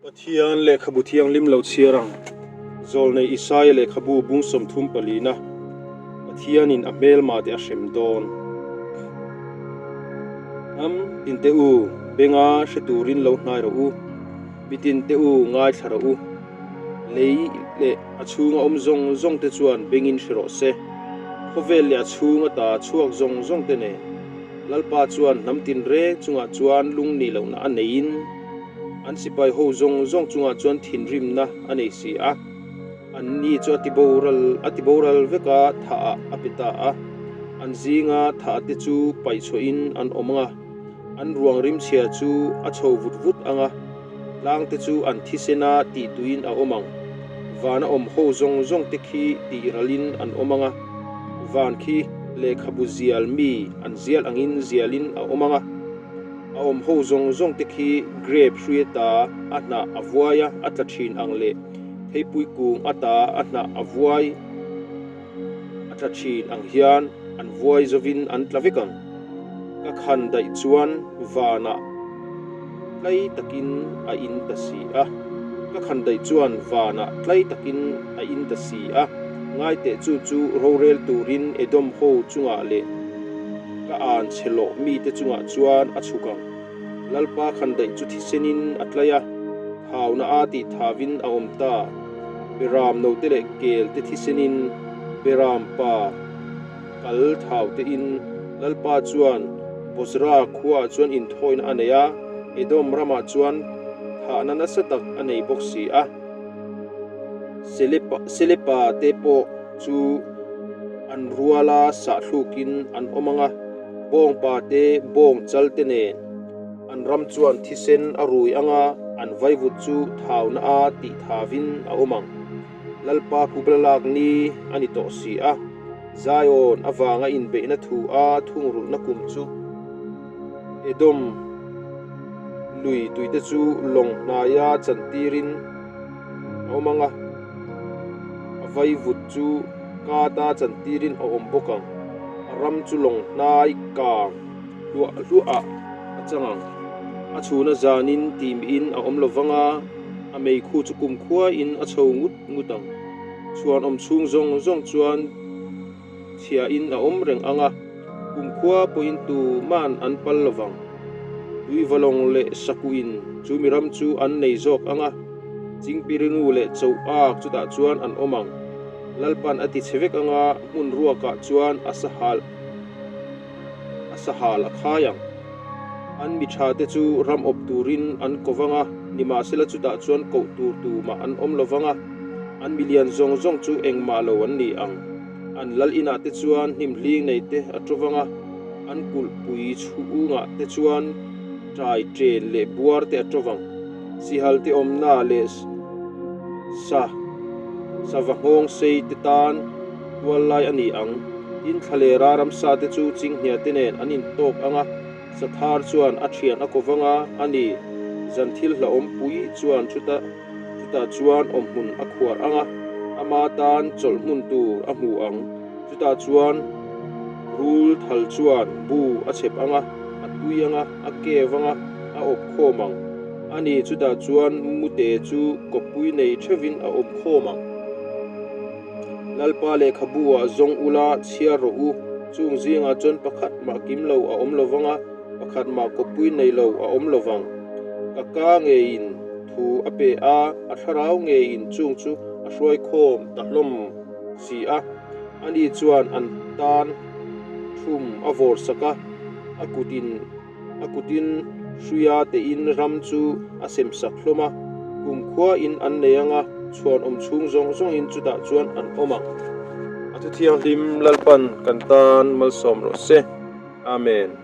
Pathian lehkhabu thianghlim lo chhiar ang. Zawlnei Isaia lehkhabu bung 30 palina Pathianin a hmelma te a hrem dawn. Hnam tinte u, benga hre turin lo hnai rawh u. Mitin te u, ngaithla rawh u. Lei leh a chhunga awm zawng zawng te chuan bengin hre rawh se. Khawvel leh a chhunga ta chhuak zawng zawng te nen Lalpa chuan hnam tinreng chungah chuan lung nih lohna a neiin an sipai ho zawng zawng chungah chuan thinrimna a nei si a. Anni chu a ti boral a ti boral vek a, thah ah a pe ta a. An zinga thah te chu paih chhuahin an awm ang a, an ruang rimchhia chu a chho vut vut ang a, tlang te chu an thisen a tih tuiin a awm ang. Vana awm ho zawng zawng te khi tih ralin an awm ang a, van khi lehkhabu zial mi an zial angin zialin a awm ang a. A awm ho zawng zawng te khi grape hrui ata a hnah a vuai a, a tla thin ang leh theipui kung ata a hnah a vuai a tla thin ang hian an vuai zovin an tla vek ang. Ka khan daih chuan vanah tlai takin a in ta si a. Ka khan daih chuan vanah tlai takin a in ta si a. Ngaiteh chu chu rorel turin Edom ho chungah leh ka an chhe lawh mite chungah chuan a chhuk ang. Lalpa khan daih chu thisenin a tlai a, thauna a tih thavin a awm ta. Beram note leh kel te thisenin Beram pa kal thau tein Lalpa chuan Bozra khuaah chuan inthawina a nei a, Edom ramah chuan thahna nasa tak a nei bawk si a. Selepa te pawh chu an ruala sahthlûkin an awm ang a, bawngpa te, bawng chal te nen an ram chuan thisen a rui ang a, an vaivut chu thauna a tih thavin a awm ang. Lalpa kubla lak ni a ni tawh si a, Zion avanga inbeihna thu a thungrulhna kum chu Edom lui tuite chu lawng hnaia chantirin a awm ang a, a vaivut chu kata chantirin a awm bawk ang. A ram chu lawng hnai kang hluah hluahah a chang ang. A chhuna zanin timiin a awm lo vang a, a meikhu chu kumkhuain a chho ngut ngut ang. Chhuan awm chhung zawng zawng chuan chhiain a awm reng ang a, kumkhua pawhin tuman an pal lo vang. Tuivalawng leh sakuin chu mi ram chu an nei zawk ang a, Chingpirinu leh Choak chutah chuan an awm ang. Lalpan a ti chhe vek ang a, hmun ruakah chuan a sahal a sahal a khai ang. An mi tha te chu ram awp turin an ko vang a, nimahsela chutah chuan koh tur tumah an awm lo vang a, an milian zawng zawng chu engmah lo an ni ang. An lal inah te chuan hnim hling nei te a to vang a, an kulhpui chhungah te chuan tai chen leh buar te a to vang. Sihal te awmna leh sa sava nghawng sei te tan tual lai a ni ang. Tin, thlalera ramsa te chu chinghnia te nen an intawk ang a, sathar chuan a thian a ko vang a, a ni. Zan thil hlauhawm pui chuan chuta chutah chuan awmhmun a khuar ang a, ama tan chawlh hmun tur a hmu ang. Chutah chuan rul thal chuan bu a chhep ang a, a tui ang a, a kev ang a, a awp khawm ang. A ni, chutah chuan mute chu kawppui nei theuhin a awp khawm ang. Lalpa lehkhabu ah zawng ula chhiar rawh u, chung zingah chuan pakhat mah kim lo a awm lo vang a, pakhat mah kawppui nei lo a awm lo vang. Ka ka ngeiin thu a pe a, a thlarau ngeiin chung chu a hruai khawm ta hlawm si a. Ani chuan an tan thum a vawr sak a, a kutin a kutin hruia tein ram chu a sem sak hlawm a, kumkhuain an nei ang a, chhuan awm chhung zawng zawngin chutah chuan an awm ang. A thu thianghlim Lalpan kan tan malsawm rawh se. Amen.